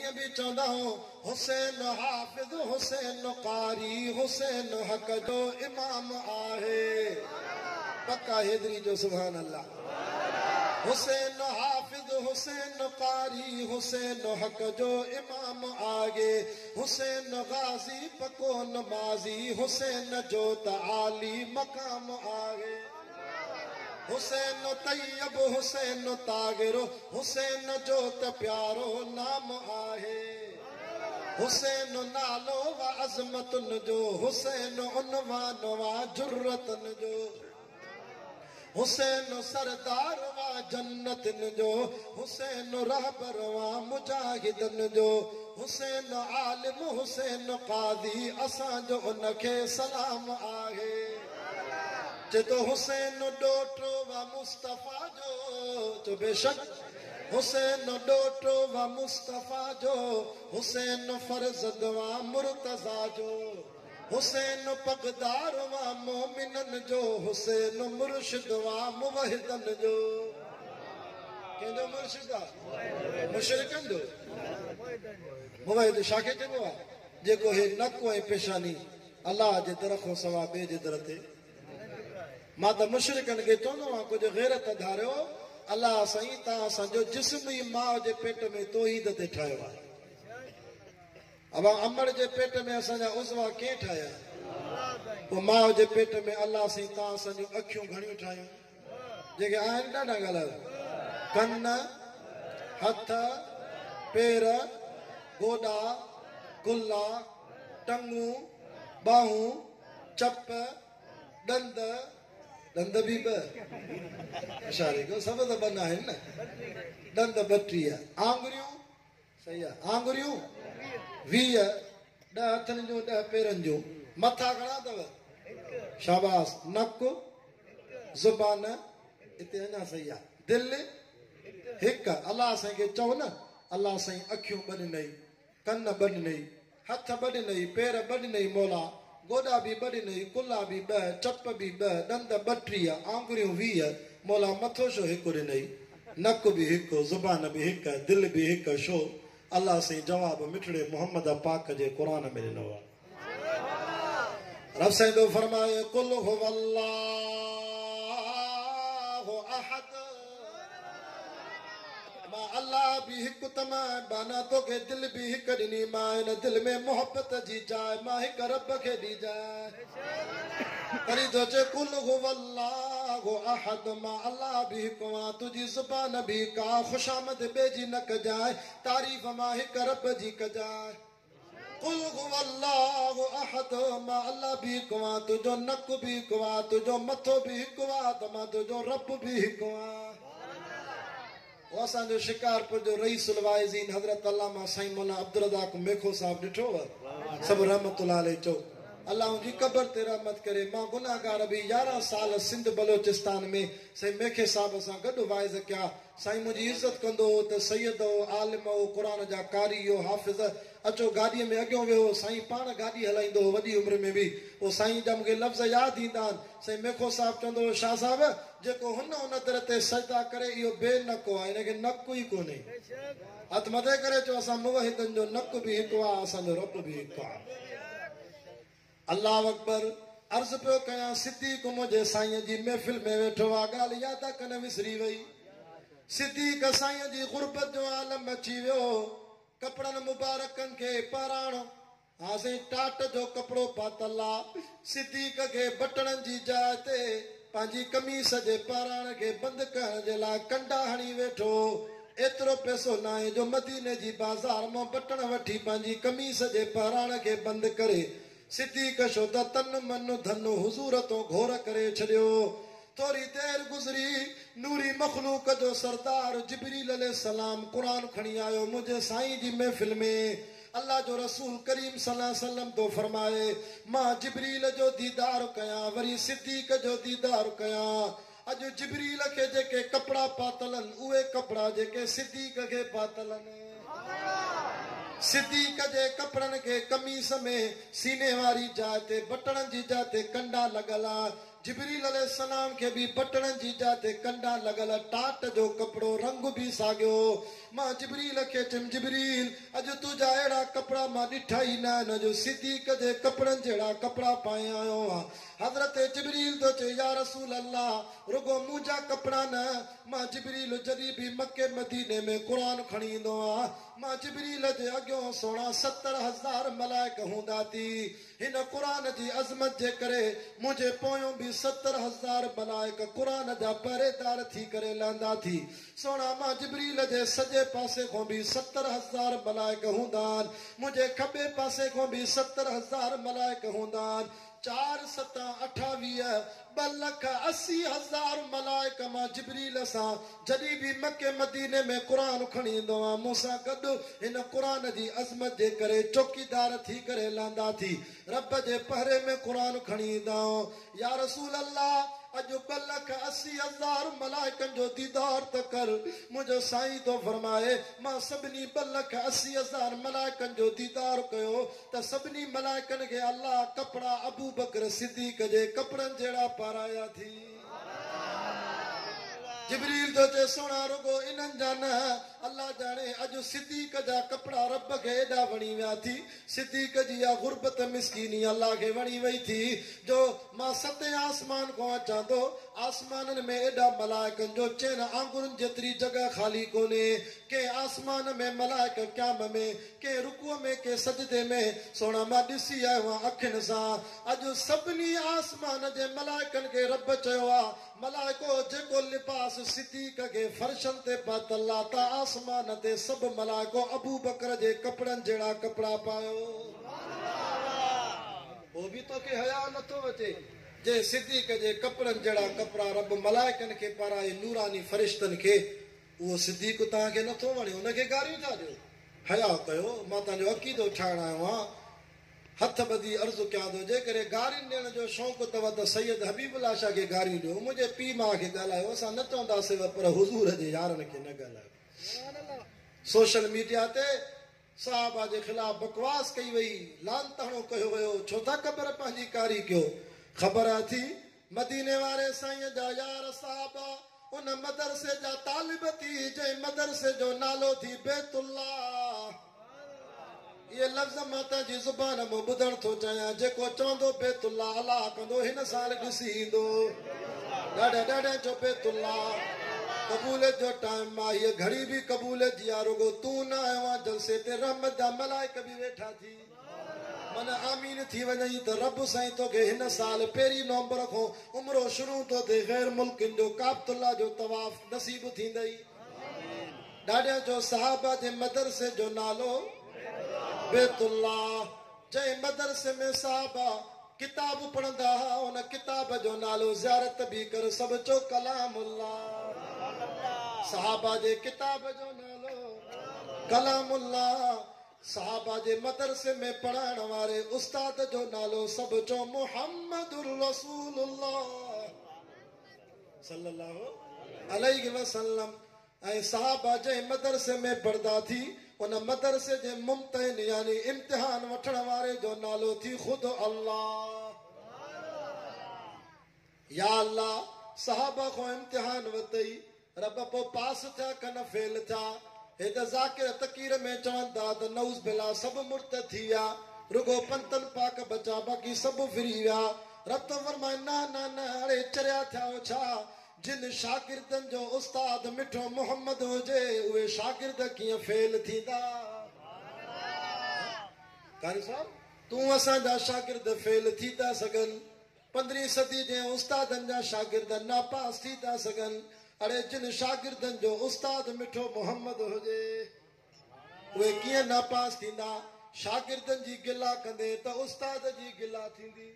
هيئن به چوندا آهيون، حسين حافظ، حسين قاري، حسين حق جو امام آهي. پڪا حيدري جو سبحان الله. حسين حافظ، حسين قاري، حسين حق جو امام آهي. حسين غازي، پڪو نمازي، حسين جو ته عالي مقام آهي. حسين طيب، حسين طاهر، حسين جو ته پيارو نام آهي. حسين نالو و عظمتن جو، حسين عنوان و جرتن جو، حسين سردار و جنتن جو، حسين رهبر و مجاهدن جو، حسين عالم، حسين قاضي، اسان جو ان کي سلام آهي. چئي ٿو حسين ڏوهٽو و مصطفيٰ جو، چئو بيشڪ حسين ڏوهٽو و مصطفيٰ جو، حسين فرزند و مرتضيٰ جو، حسين پڳدار و مومنن جو، حسين مرشد و موحدن جو. ڪنهن جو مرشد آ؟ مشرڪن جو. موحد ڇا کي چئبو آ؟ جيڪو هي نڪ ۽ پيشاني الله جي در کان سوا ٻئي جي در تي. مان ته مشرڪن کي چوندو آهيان ڪجهه غيرت ڌاريو، الله سائين تان اسان جو جسم ئي ماء جي پيٽ ۾ توحيد تي ٺاهيو آهي. ابا امڙ جي پيٽ ۾ اسان جا عضوا ڪنهن ٺاهيا؟ پوء ماء جي پيٽ ۾ الله سائين تان اسان جون اکيون گهڻيون ٺاهيون، جيڪي آهن ڏاڍا ڳالهايو، ڪن، هٿ، پير، گوڏا، ڪلا، ٽنگون، ٻانهون، چپ، ڏند، ڏند به ٻه، اشاري ڪيو سڀ ته ٻه ناهن نه، ڏند 32، آڱريون، صحيح آ، آڱريون 20، 10 هٿن جون 10 پيرن جون، مٿا گهڻا اٿو؟ شاباس، نڪ، زبان، اتي اڃا صحيح آ، دل هڪ. الله سائين کي چئو نه، الله سائين اکيون ٻه ڏنئي، ڪن ٻه ڏنئي، هٿ ٻه ڏنئي، پير ٻه ڏنئي، مولا گوڏا به ٻه ڏنئي، ڪلها به ٻه، چپ به ٻه، ڏند 32، آڱريون 20، مولا مٿو شو هڪ ڏنئي، نڪ به هڪ، زبان به هڪ، دل به هڪ، شو؟ الله سائين جواب مٺڙي محمد پاڪ جي قرآن ۾ ڏنو آ. رب سائين ٿو فرمائي، قل هو الله احد، مان الله به هڪ ته مان بانا توکي دل به هڪ ڏني، مان هن دل ۾ محبت جي جاء مان هڪ رب کي ڏي جاء. تڏهن ٿو چئي قل هو الله احد، مان الله به هڪ آهيان، تنهنجي زبان به هڪ آ، خوشامد ٻئي جي نه ڪجانء، تعريف مان هڪ رب جي ڪجانء. قل هو الله احد، مان الله به هڪ آهيان، تنهنجو نڪ به هڪ آ، تنهنجو مٿو به هڪ آ، ته مان تنهنجو رب به هڪ آهيان. او اسان جو شڪارپور جو رئيس الواعظين حضرت علامه سائين مولانا عبدالرزاق ميکو صاحب ڏٺو هو؟ سڀ رحمت الله عليه چئو. الله ان جي قبر تي رحمت ڪري. مان گناهگار به 11 سال سنڌ بلوچستان ۾ سائين ميکي صاحب سان گڏ واعظ ڪيا. سائين منهنجي عزت ڪندو هو ته سيد هو، عالم هو، قرآن جا قاري هو، حافظ. اچو گاڏيء ۾ اڳيون ويهو. سائين پاڻ گاڏي هلائيندو هو وڏي عمر ۾ به. پوء سائين جا مون کي لفظ ياد ايندا آهن. سائين ميکو صاحب چوندو هو، شاهه صاحب! جيڪو هن ان در تي سجدا ڪري اهو بي نڪ آهي، هن کي نڪ ئي ڪونهي. هٿ مٿي ڪري چئو، اسان موحدن جو نڪ به هڪ آهي، اسان جو رب به هڪ آهي. الله اڪبر. عرض پيو ڪيان، صديق منهنجي سائينء جي محفل ۾ ويٺو آ، ڳالهه ياد ڪن وسري وئي. صديق سائينء جي غربت جو عالم اچي ويو، ڪپڙن مبارڪن کي پهراڻ، ها سائين ٽاٽ جو ڪپڙو پاتل آ، صديق کي بٽڻن جي جاء تي پنهنجي قميص جي پهراڻ کي بند ڪرڻ جي لاء ڪنڊا هڻي ويٺو. ايترو پئسو ناهي جو مديني جي بازار مان بٽڻ وٺي پنهنجي قميص جي پهراڻ کي بند ڪري. صديق شو ته تن من ڌن حضور تون گهور ڪري ڇڏيو. ٿوري دير گذري، نوري مخلوق جو سردار جبريل عليه السلام قرآن کڻي آيو منهنجي سائين جي محفل ۾. الله جو رسول ڪريم صلي الله عليه وسلم ٿو فرمائي، مان جبريل جو ديدار ڪيان وري صديق جو ديدار ڪيان. اڄ جبريل کي جيڪي ڪپڙا پاتل آهن اهي ڪپڙا جيڪي صديق کي پاتل آهن. صديق جي ڪپڙن کي قميص ۾ سيني واري جاء تي بٽڻن جي جاء تي ڪنڊا لڳل آهن. جبريل عليه السلام کي به بٽڻن جي جاء تي ڪنڊا لڳل ٽاٽ جو ڪپڙو، رنگ به ساڳيو. مان جبريل کي چيم، جبريل! اڄ تنهنجا اهڙا ڪپڙا مان ڏٺا ئي نه آهن، اڄ صديق جي ڪپڙن جهڙا ڪپڙا پائي آيو آهان. حضرت جبريل ٿو چئي، يا رسول الله! رڳو منهنجا ڪپڙا نه، مان جبريل جڏهن به مڪي مديني ۾ قرآن کڻي ايندو آهيان، مان جبريل جي اڳيون سهڻا 70,000 ملائڪ هوندا ٿي. هن قرآن جي عظمت جي ڪري منهنجي پويون به 70,000 ملائڪ قرآن جا پهريدار ٿي ڪري لهندا ٿي. سهڻا مان جبريل جي سڄي پاسي کان به 70,000 ملائڪ هوندا آهن. منهنجي کٻي پاسي کان به 70,000 ملائڪ هوندا آهن. چار ستان 28، 2,80,000 ملائڪ مان جبريل سان جڏهن به مڪي مديني ۾ قرآن کڻي ايندو آهيان مون سان گڏ هن قرآن جي عظمت جي ڪري چوڪيدار ٿي ڪري لهندا ٿي رب جي پهري ۾ قرآن کڻي ايندا آهيون. يا رسول الله اڄ 2,80,000 ملائڪن جو ديدار ته ڪر. منهنجو سائين ٿو فرمائي مان سڀني 2,80,000 ملائڪن جو ديدار ڪيو ته سڀني ملائڪن کي الله ڪپڙا ابوبڪر صديق جي ڪپڙن جهڙا پارايا ٿي. جبريل ٿو چئي سهڻا رڳو انهن جا نه، الله ڄاڻي اڄ صديق جا ڪپڙا رب کي ايڏا وڻي ويا ٿي، صديق جي اها غربت مسڪيني الله کي وڻي وئي ٿي جو مان ستين آسمان کان اچان ٿو، آسمانن ۾ ايڏا ملائڪن جو چئن آڱرين جيتري جڳهه خالي ڪونهي، ڪنهن آسمان ۾ ملائڪ قيام ۾، ڪنهن رڪوع ۾ ڪنهن سجدي ۾، سهڻا مان ڏسي آيو آهيان اکين سان. اڄ سڀني آسمان جي ملائڪن کي رب چيو آ، ملائڪو جيڪو لباس صديق کي فرشن تي پاتل آ ته آسمان تي سڀ ملائڪو ابوبڪر جي ڪپڙن جهڙا ڪپڙا پايو. پوء به توکي حياء نٿو اچي جنهن صديق جي ڪپڙن جهڙا ڪپڙا رب ملائڪن کي پارائي نوراني فرشتن کي، اهو صديق توهان کي نٿو وڻي ان کي گاريون ٿا ڏيو. حياء ڪيو، مان توهان جو عقيدو ٺاهڻ آيو آهيان. هٿ ٻڌي عرض ڪيان ٿو، جيڪڏهن گارين ڏيڻ جو شوق اٿو ته سيد حبيب الله شاهه کي گاريون ڏيو، منهنجي پيء ماء کي ڳالهايو، اسان نه چونداسين پر حضور جي يارن کي نه ڳالهايو. سوشل ميڊيا تي صحابه جي خلاف بڪواس ڪئي وئي، لعن طعنو ڪيو ويو، ڇو ٿا قبر پنهنجي ڪاري ڪيو؟ خبر اٿي مديني واري سائين جا يار صحابه ان مدرسي جا طالب ٿي جنهن مدرسي جو نالو ٿي بيت الله. اهي لفظ مان تنهنجي زبان مان ٻڌڻ ٿو چاهيان، جيڪو چوندو بيت الله الله ڪندو هن سال ڏسي ايندو. ڏاڍا ڏاڍا چئو بيت الله. قبوليت جو ٽائيم آ، هيء گهڙي به قبوليت جي آ، رڳو تون نه آيو آن جلسي تي، رحمت جا ملائڪ به ويٺا ٿي. من آمين ٿي وڃئي ته رب سائين توکي هن سال پهرين نومبر کان عمرو شروع ٿو ٿئي غير ملڪين جو ڪعبة الله جو طواف نصيب ٿيندئي. ڏاڏيان جو صحابه جي مدرسي جو نالو بيت الله جنهن مدرسي ۾ صحابه ڪتاب پڙهندا ها ان ڪتاب جو نالو زيارت به ڪر سڀ چئو ڪلام الله صحابه جي ڪتاب جو نالو ڪلام الله صحابه جي مدرسي ۾ پڙهائڻ واري استاد جو نالو سڀ چئو محمد رسول الله صلي الله عليه وسلم ۽ صحابه جنهن مدرسي ۾ پڙهندا ٿي ان مدرسي جي ممتحن يعني امتحان وٺڻ واري جو نالو ٿي خود الله. يا الله صحابه کان امتحان وتئي رب پو پاس ٿيا ڪن فيل ٿيا. هي ته ذاڪر تقرير ۾ چون ٿا ته نعوذ بالله سڀ مرتد ٿي ويا رڳو پنجتن پاڪ بچا باقي سڀ ڦري ويا. رب ٿو فرمائي نه نه نه اڙي چريا ٿيا آهيو ڇا جن شاگردن جو استاد مٺو محمد هجي اهي شاگرد ڪيئن فيل ٿيندا. قاري صاحب تون اسان جا شاگرد فيل ٿي ٿا سگهن. پندرهين صدي جي استادن جا شاگرد ناپاس ٿي ٿا سگهن. اڙي جن شاگردن جو استاد مٺو محمد هجي اهي ڪيئن ناپاس ٿيندا؟ شاگردن جي گلا ڪندي ته استاد جي گلا ٿيندي.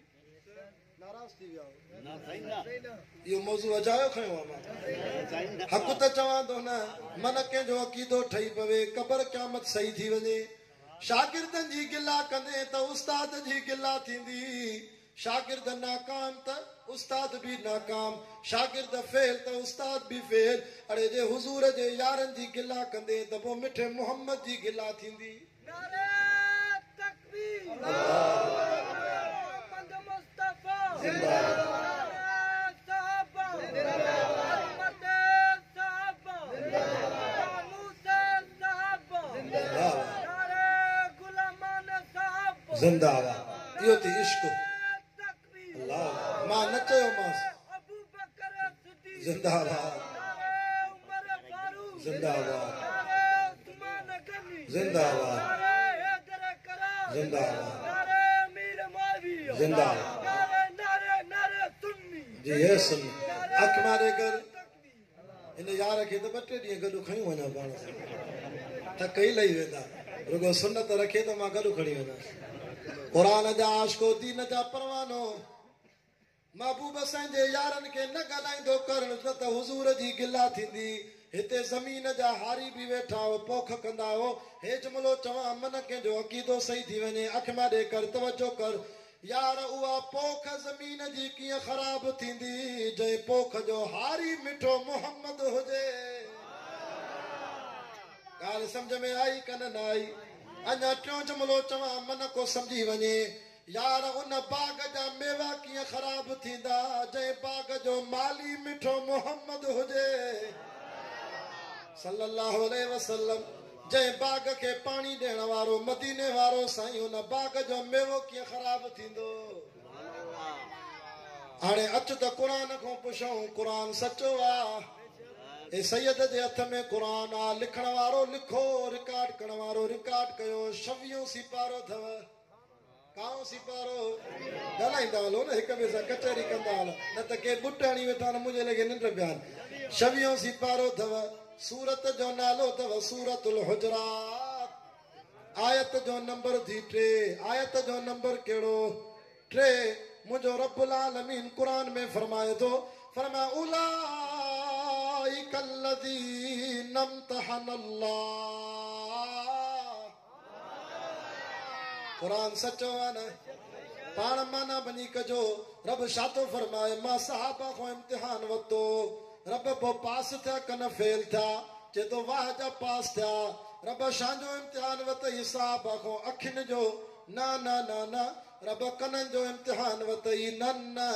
ناراض ٿي ويا آهيو. اهو موضوع اجايو کنيو آهي مان. حق ته چوان ٿو نه، من ڪنهن جو عقيدو ٺهي پوي، قبر قيامت صحيح ٿي وڃي. شاگردن جي گلا ڪندي ته استاد جي گلا ٿيندي. شاگرد ناڪام ته استاد به ناڪام، شاگرد فيل ته استاد به فيل. اڙي جي حضور جي يارن جي گلا ڪندين ته پوء مٺي محمد جي گلا ٿيندي. نعري تڪبير محمد مصطفي زنده باد. زنداباد. اهو ٿي عشق. الله مان نه چيومانس. زنداباد زنداباد زنداباد زنداباد زنداباد. جي هي سن اک ماري ڪر. هن يار کي ته ٻه ٽي ڏينهن گڏ کڻي وڃان پاڻ سان، ٿڪ ئي لهي ويندا. رڳو سنت رکي ته مان گڏ کڻي وڃان. قرآن جا عاشقو، دين جا پروانو، محبوب سائين جي يارن کي نه ڳالهائيندو ڪر، نه ته حضور جي گلا ٿيندي. هتي زمين جا هاري به ويٺا هو، پوک ڪندا هو. هي جملو چوان من ڪنهن جو عقيدو صحيح ٿي وڃي. اک مان ڏي ڪر، توجه ڪر يار، اها پوک زمين جي ڪيئن خراب ٿيندي، جنهن پوک جو هاري مٺو محمد هجي. ڳالهه سمجهه ۾ آئي ڪن نه آئي؟ اڃا ٽيون جملو چوان من ڪو سمجهي وڃي. يار، ان باغ جا ميوا ڪيئن خراب ٿيندا، جنهن باغ جو مالي مٺو محمد هجي صلي الله عليه وسلم. جنهن باغ کي پاڻي ڏيڻ وارو مديني وارو سائين، ان باغ جو ميوو ڪيئن خراب ٿيندو؟ هاڻي اچ ته قرآن کان پڇون، قرآن سچو آ؟ اي سيد جي هٿ ۾ قرآن آ، لکڻ وارو لکو، رڪارڊ ڪرڻ وارو رڪارڊ ڪيو. 26 سيپارو اٿو، ڪائون سيپارو؟ ڳالهائيندا هلو نه، هڪ ٻئي سان ڪچهري ڪندا هلو، نه ته ڪي ٻٽ هڻي ويٺا آهن، منهنجي ليکي ننڊ پيا آهن. 26 سيپارو اٿو، سورت جو نالو اٿو سورت الحجرات، آيت جو نمبر ٿي 3. آيت جو نمبر ڪهڙو؟ 3. منهنجو رب العالمين قرآن ۾ فرمائي ٿو، فرمايو اولئک الذين امتحن الله. قرآن سچو آ نه؟ پاڻ معنيٰ وڃي ڪجو. رب ڇا ٿو فرمائي؟ مان صحابه کان امتحان ورتو. رب پوء پاس ٿيا ڪن فيل ٿيا؟ چئي ٿو واهه جا پاس ٿيا. رب شان جو امتحان ورتئي صحابه کان؟ اکين جو؟ نه نه نه نه. رب ڪنن جو امتحان ورتئي؟ نه نه.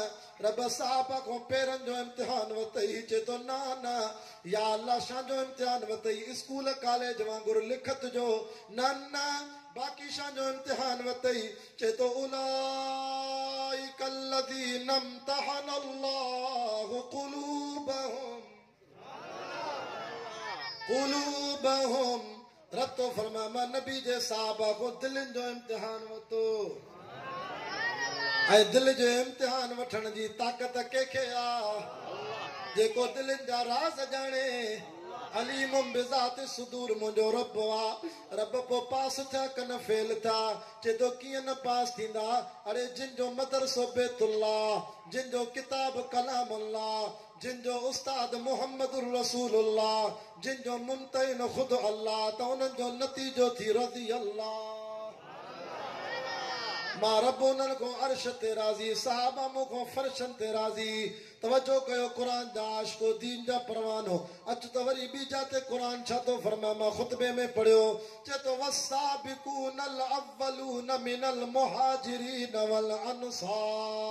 رب صحابه کان پيرن جو امتحان ورتئي؟ چئي ٿو نه نه. يا الله شان جو امتحان ورتئي؟ اسڪول ڪاليج وانگر لکت جو؟ نه نه. باقي شان جو امتحان ورتئي؟ چئي ٿو اولئک الذين امتحن الله قلوبهم قلوبهم. رب ٿو فرمائي مان نبي جي صحابه کان دلين جو امتحان ورتو. ۽ دل جو امتحان وٺڻ جي طاقت ڪنهن کي آ؟ جيڪو دلين جا راز ڄاڻي، عليم بذات الصدور منهنجو رب آ. رب پوء پاس ٿيا ڪن فيل ٿيا؟ چئي ٿو ڪيئن نه پاس ٿيندا؟ اڙي جن جو مدرسو بيت الله، جن جو ڪتاب ڪلام الله، جن جو استاد محمد الرسول الله، جن جو ممتحن خود الله، ته انهن جو نتيجو ٿي رضي الله. مان رب انهن کان عرش تي راضي، صحابه مون کان فرشن تي راضي. توجه ڪيو قرآن جا عاشقو، دين جا پروانو. اچ ته وري ٻي جاتي قرآن ڇا ٿو فرمائي. مان خطبي ۾ پڙهيو، چئي ٿو والسابقون الاولون من المهاجرين والانصار.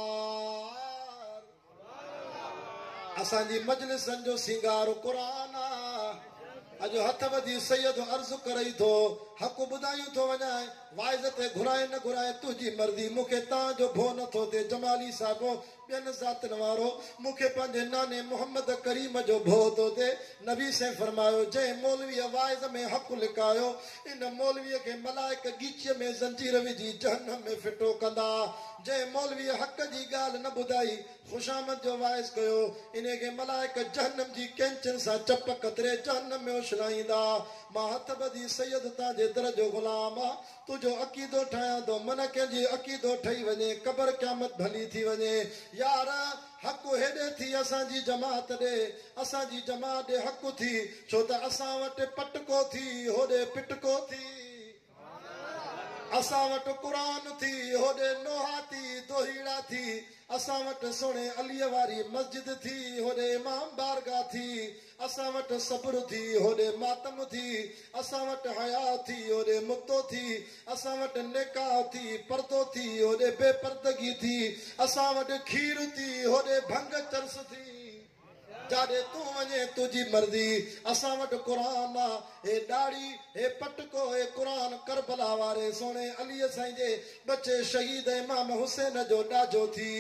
اسان جي مجلسن جو سينگار قرآن آ. اڄ هٿ ٻڌي سيد عرض ڪرئي ٿو، حق ٻڌايون ٿو وڃانء، واعظ تي گهرائي نه گهرائي تنهنجي مرضي، مون کي تان جو ڀؤ نٿو ٿئي. جمالي صاحب ٻين ذاتن وارو، مون کي پنهنجي ناني محمد ڪريم جو ڀؤ ٿو ٿئي. نبي سائين فرمايو، جنهن مولويء واعظ ۾ حق لڪايو، ان مولويء کي ملائڪ ڳچيء ۾ زنجير وجهي جهنم ۾ ڦٽو ڪندا. جنهن مولويء حق جي ڳالهه نه ٻڌائي، خوشامد جو واعظ ڪيو، انهيء کي ملائڪ جهنم جي ڪينچن سان چپ ڪتري جهنم ۾ اڇلائيندا. مان هٿ ٻڌي سيد تان جي در جو غلام آ، تنهنجو عقيدو ٺاهيان ٿو، من ڪنهن جي عقيدو ٺهي وڃي، قبر قيامت ڀلي ٿي وڃي. يار حق هيڏي ٿي اسان جي جماعت ڏي، اسان جي جماعت ڏي حق ٿي، ڇو ته اسان وٽ پٽڪو ٿي، هوڏي پٽڪو ٿي. اسان وٽ قرآن ٿي، هوڏي نوحا ٿي، دوهيڙا ٿي. اسان وٽ سهڻي عليء واري مسجد ٿي، هوڏي امام بارگاهه ٿي. اسان وٽ صبر ٿي، هوڏي ماتم ٿي. اسان وٽ حيا ٿي، هوڏي متو ٿي. اسان وٽ نڪاح ٿي، پردو ٿي، هوڏي بي پردگي ٿي. اسان وٽ کير ٿي، هوڏي ڀنگ چرس ٿي. جاڏي تون وڃين تنهنجي مرضي. اسان وٽ قرآن آ، هي ڏاڙهي، هي پٽڪو، هي قرآن ڪربلا واري سهڻي علي سائين جي ٻچي شهيد امام حسين جو ڏاجو ٿي.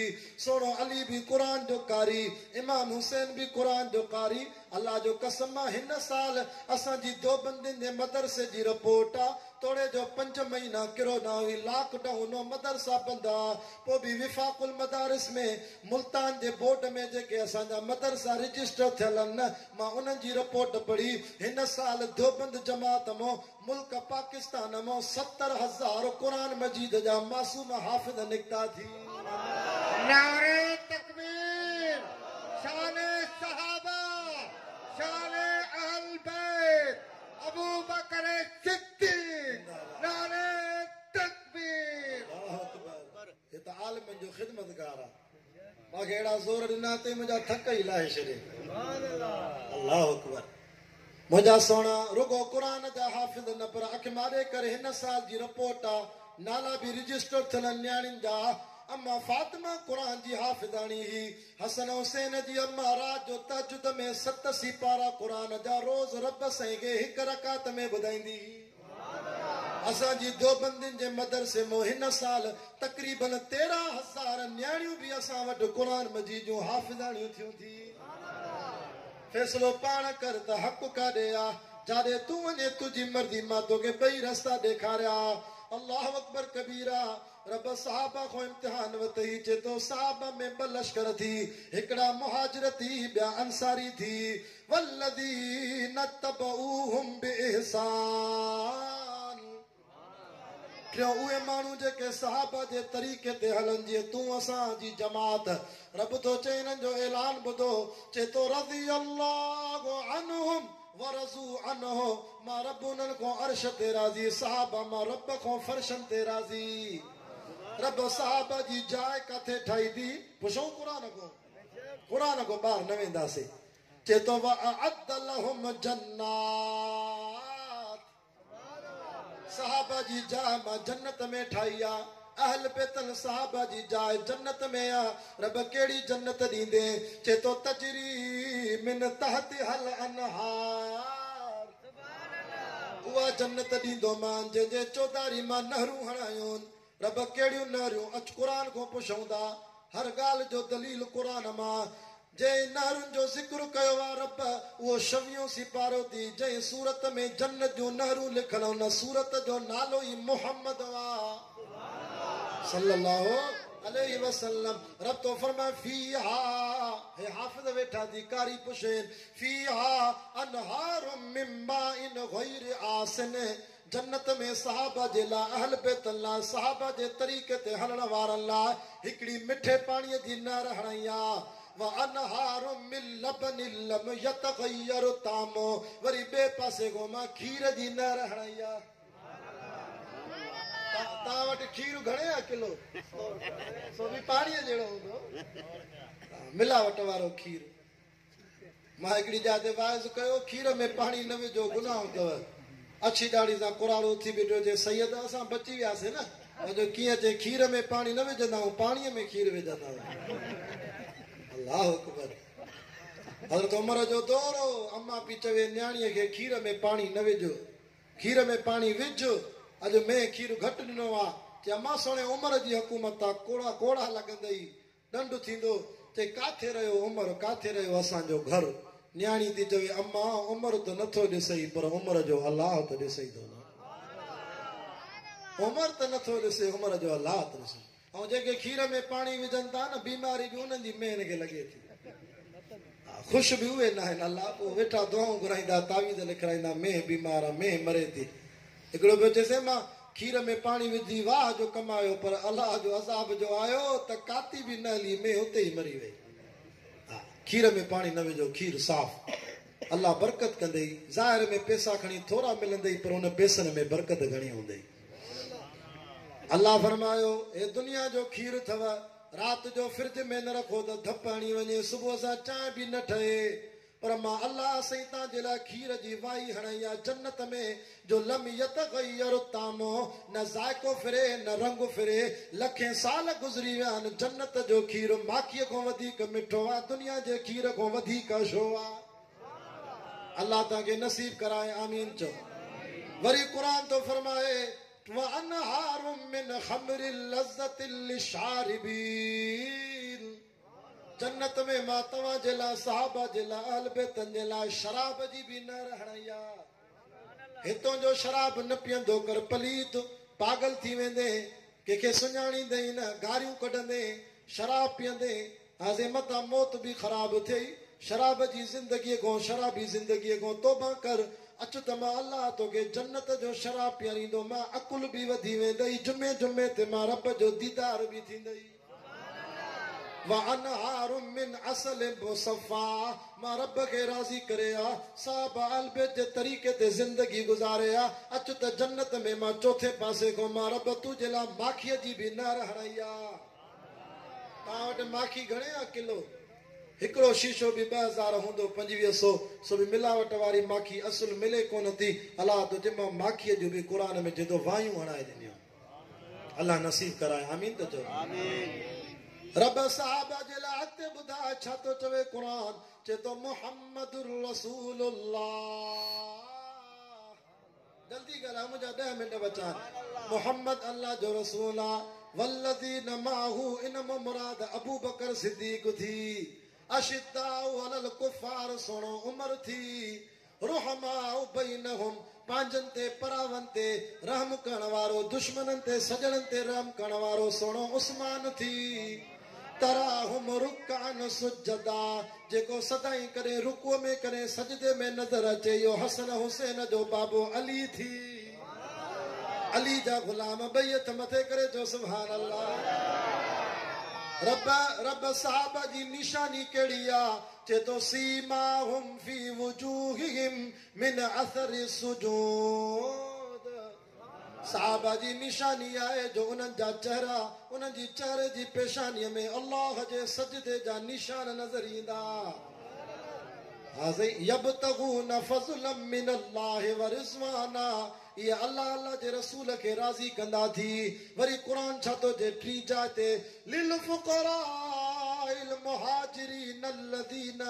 سهڻو علي به قرآن جو قاري، امام حسين به قرآن جو قاري. الله جو قسم آ هن سال اسان جي ديوبندين جي مدرسي جي رپورٽ آ، توڙي جو پنج مهينا ڪرونا هئي، لاڪ ڊائون هو، مدرسا بند ها، پوء به وفاق المدارس ۾ ملتان جي بورڊ ۾ جيڪي اسان جا مدرسا رجسٽر ٿيل آهن نه، مان انهن جي رپورٽ پڙهي، هن سال ديوبند جماعت مون ملڪ پاڪستان مون 70,000 قرآن مجيد جا معصوم حافظ نڪتا ٿي. نعري تڪبير، شان صحابه، شان اهل بيت، ابوبڪر صديق، نعري تڪبير. الله اڪبر هي ته عالمن جو خدمتگار آ مان کي اهڙا زور ڏنا اٿئي منهنجا ٿڪ ئي لاهي ڇڏي الله اڪبر منهنجا سهڻا رڳو قرآن جا حافظ نه پر اک ماري ڪري هن سال جي رپورٽ آ نالا به رجسٽر ٿيل آهن نياڻين جا اما فاطمه قرآن جي حافظاڻي هئي حسن حسين جي اما رات جو تهجد ۾ ست سيپارا قرآن جا روز رب سائين کي هڪ رڪعت ۾ ٻڌائيندي هئي. اسان جي ديوبندين جي مدرسي مون هن سال تقريبن 13,000 نياڻيون به اسان وٽ قرآن مجيد جون حافظاڻيون ٿيون ٿي. فيصلو پاڻ ڪر ته حق ڪاڏي آ، جاڏي تون وڃين تنهنجي مرضي، مان توکي ٻئي رستا ڏيکاريا. الله اڪبر ڪبيرا. رب صحابه کان امتحان ورتئي، چي ٿو صحابه ۾ ٻه لشڪر ٿي، هڪڙا مهاجر ٿي، ٻيا انصاري ٿي. والذين اتبعوهم باحسان، ٽيون اهي ماڻهو جيڪي صحابه جي طريقي تي هلن جيئن تون اسان جي جماعت. رب ٿو چئي انهن جو اعلان ٻڌو، چي ٿو رضي الله عنهم ورضوا عنه، مان رب انهن کان عرش تي راضي، صحابه مان رب کان فرشن تي راضي. رب صحابه جي جاء ڪاٿي ٺاهي ٿي؟ پڇون قرآن کان، قرآن کان ٻاهر نه وينداسين. چي ٿو واعد لهم جنات، صحابه جي جاء مان جنت ۾ ٺاهي آ، اهل بيتن صحابه جي جاء جنت ۾ آ، رب ڪهڙي جنت ڏيندين؟ چي ٿو تجري من تحتها الانهار، اها جنت ڏيندومان جنهن جي چوڌاري مان نهرون هڻايون. رب ڪهڙيون نهريون؟ اچ قرآن کان پڇون ٿا، هر ڳالهه جو دليل قرآن مان. جنهن نهرن جو ذڪر ڪيو آ رب اهو ڇويهون سيپارو ٿي، جنهن سورت ۾ جنت جون نهرون لکل ان سورت جو نالو ئي محمد آ صلي الله عليه وسلم. رب ٿو فرمائي فيها، هي حافظ ويٺا ٿي قاري پڇين، فيها انهار من ماء غير آسن، جنت ۾ صحابه جي لاء، اهل بيتن لاء، صحابه جي طريقي تي هلڻ وارن لاء هڪڙي مٺي پاڻيء جي نهر هڻائي آ، وانهار من لبن لم يتغير طعمه، وري ٻئي پاسي کان مان کير جي نهر هڻائي آ. توهان وٽ کير گهڻي آ ڪلو؟ سو به پاڻيء جهڙو هوندو، ملاوٽ وارو کير. مان هڪڙي جاء تي واعظ ڪيو، کير ۾ پاڻي نه وجهو گناهه اٿو. اڇي ڏاڙهي سان ڪراڙو اٿي بيٺو، چي سيد اسان بچي وياسين نه. مان چيو ڪيئن؟ چي کير ۾ پاڻي نه وجهندا آهيون، پاڻيء ۾ کير وجهندا آهيون. الله اڪبر. حضرت عمر جو دور هو، اما پي چوي نياڻيء کي کير ۾ پاڻي نه وجهه، کير ۾ پاڻي وجهه، اڄ مينهن کير گهٽ ڏنو آ. چي اما سهڻي عمر جي حڪومت آ، ڪوڙا ڪوڙا لڳندئي، ڏنڊ ٿيندو، چي ڪاٿي رهيو عمر، ڪاٿي رهيو اسان جو گهر. نياڻي ٿي چوي، اما عمر ته نٿو ڏسئي پر عمر جو الله ته ڏسئي ٿو نه. عمر ته نٿو ڏسي، عمر جو الله ته ڏسي. ۽ جيڪي کير ۾ پاڻي وجهن ٿا نه، بيماري به انهن جي مينهن کي لڳي ٿي. خوش به اهي ناهن، الله پوء ويٺا دعائون گهرائيندا، تعويذ لکرائيندا، مينهن بيمار آ، مينهن مري ٿي. هڪڙو ٻيو چيس، مان کير ۾ پاڻي وجهي واهه جو ڪم آيو، پر الله جو عذاب جو آيو ته ڪاتي به نه هلي، مينهن اتي ئي مري وئي. ها، کير ۾ پاڻي نه وجهو، کير صاف. الله برڪت ڪندئي. ظاهر ۾ پئسا کڻي ٿورا ملندئي، پر ان پئسن ۾ برڪت گهڻي هوندئي. الله فرمايو، هي دنيا جو کير اٿو، رات جو فرج ۾ نه رکو ته ڌپ هڻي وڃي، صبح سان چانهه به نه ٺهي. پر مان الله سائين توهان جي لاء کير جي وائي هڻائي آ جنت ۾ جو لم يتغير طعمه نه ذائقو ڦري نه رنگ ڦري لکين سال گذري ويا آهن جنت جو کير ماکيء کان وڌيڪ مٺو آ دنيا جي کير کان وڌيڪ اڇو آ. الله توهان کي نصيب ڪرائي آمين چئو. وري قرآن ٿو فرمائي وانهار من خمر لذة للشاربين جنت ۾ مان توهان جي لاء صحابه جي لاء اهل بيتن جي لاء شراب جي به نهر هڻائي آ. هتون جو شراب نه پيئندو ڪر پليت پاڳل ٿي ويندين ڪنهن کي سڃاڻيندين نه گاريون ڪڍندين شراب پيئندين هازي متان موت به خراب ٿئي شراب جي زندگيء کان شرابي زندگيء کان توبه ڪر اچ ته مان الله توکي جنت جو شراب پياريندو مان عقل به وڌي ويندئي جمعي جمعي تي مان رب جو ديدار به ٿيندئي. وانهار من عسل مصفا مان رب کي راضي ڪري ها صحابه اهل بيت جي طريقي تي زندگي گذاري ها اچ ته جنت ۾ مان چوٿين پاسي کان مان رب تنهنجي لاء ماکيء جي به نهر هڻائي آ. توهان وٽ ماکي گهڻي آ ڪلو؟ هڪڙو شيشو به 2000 هوندو 25 سو سو به ملاوٽ واري ماکي اصل ملي ڪونه ٿي الله ٿو چئي مان ماکيء جون به قرآن ۾ چئي ٿو وايون هڻائي ڏنيون. الله نصيب ڪرائي آمين ته چئو. رب صحابه جي لاء اڳتي ٻڌاء ڇا ٿو چوي قرآن چئي ٿو محمد رسول الله جلدي ڳالهايو منهنجا 10 منٽ بچا آهن محمد الله جو رسول آ والذين معه ان مان مراد ابوبڪر صديق ٿي اشداء علي الڪفار سهڻو عمر ٿي رحماء بينهم، پنهنجن تي پراون تي رحم ڪرڻ وارو، دشمنن تي سڄڻن تي رحم ڪرڻ وارو سهڻو عثمان ٿي. تراهم رڪعا سجدا، جيڪو سدائين ڪڏهن رڪوع ۾ ڪڏهن سجدي ۾ نظر اچي اهو حسن حسين جو بابو علي ٿي. علي جا غلام ٻئي هٿ مٿي ڪري چئو سبحان الله. رب رب صحابه جي نشاني ڪهڙي آ؟ چئي ٿو سيماهم في وجوههم من اثر السجود صحابه جي نشاني آهي جو انهن جا چهرا انهن جي چهري جي پيشانيء ۾ الله جي سجدي جا نشان نظر ايندا. ها سائين يبتغون فضلا من الله ورضوانا اهي الله الله جي رسول کي راضي ڪندا ٿي. وري قرآن ڇا ٿو چئي ٽين جاء تي للفقراء المهاجرين الذين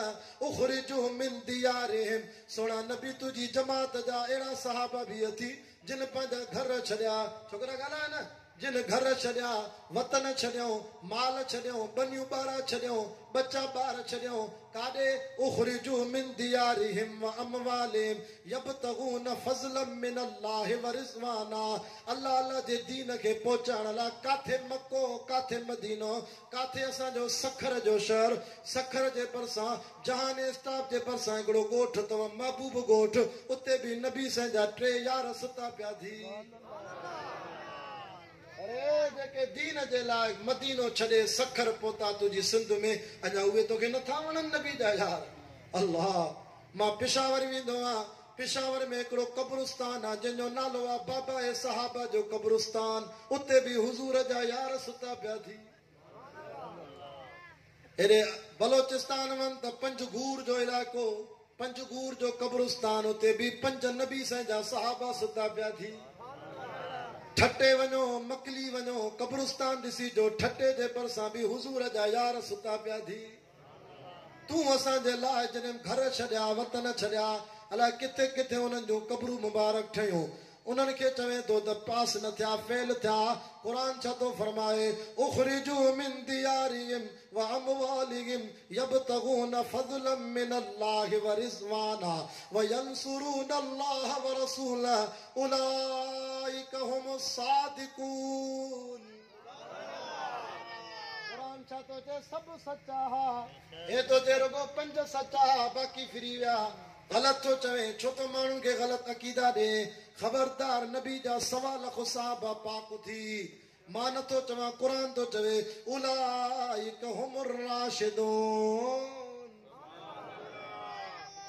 اخرجوا من ديارهم سهڻا نبي تنهنجي جماعت جا اهڙا صحابه به اٿي جن پنهنجا گهر ڇڏيا ڇوڪرا ڳالهاء نه جن گهر ڇڏيا، وطن ڇڏيائون، مال ڇڏيائون، ٻنيون ٻارا ڇڏيائون، ٻچا ٻار ڇڏيائون، ڪاڏي؟ اخرجوا من ديارهم واموالهم يبتغون فضلا من الله ورضوانا الله الله جي دين کي پهچائڻ لاء ڪاٿي مڪو، ڪاٿي مدينو، ڪاٿي اسان جو سکر جو شهر، سکر جي ڀرسان جهان اسٽاپ جي ڀرسان هڪڙو ڳوٺ اٿو محبوب ڳوٺ، اتي به نبي سائين جا ٽي يار ستا پيا ٿي. اڙي جيڪي دين جي لاء مدينو ڇڏي سکر پهتا تنهنجي سنڌ ۾ اڃا اهي توکي نٿا وڻن نبي جا يار الله مان پشاور ويندو آهيان پشاور ۾ هڪڙو قبرستان آ جنهن جو نالو آ بابا صحابه جو قبرستان اتي به حضور جا يار ستا پيا ٿي. هيڏي بلوچستان وڃ ته پنجگور جو علائقو، پنجگور جو قبرستان اتي به پنج نبي سائين جا صحابه ستا پيا ٿي. ٺٽي وڃو، مڪلي وڃو، قبرستان ڏسي جو ٺٽي جي ڀرسان به حضور جا يار ستا پيا ٿي. تون اسان جي لاء جنھن گهر ڇڏيا، وطن ڇڏيا، الائي ڪٿي ڪٿي انهن جون قبرون مبارڪ ٺهيون. انهن کي چوين ٿو ته پاس نه ٿيا، فيل ٿيا. قرآن ڇا ٿو فرمائي، اخرجوا من ديارهم واموالهم يبتغون فضلا من الله ورضوانا وينصرون الله ورسوله اولئڪ هم الصادقون. قرآن ڇا ٿو چئي، سڀ سچا ها. هي ٿو چئي رڳو پنج سچا ها، باقي ڦري ويا. غلط ٿو چوين، ڇو ٿو ماڻهن کي غلط عقيدا ڏين؟ خبردار نبي جا سوا لک صحابه پاڪ ٿي. مان نه ٿو چوان قرآن ٿو چوي اولئڪ هم الراشدون.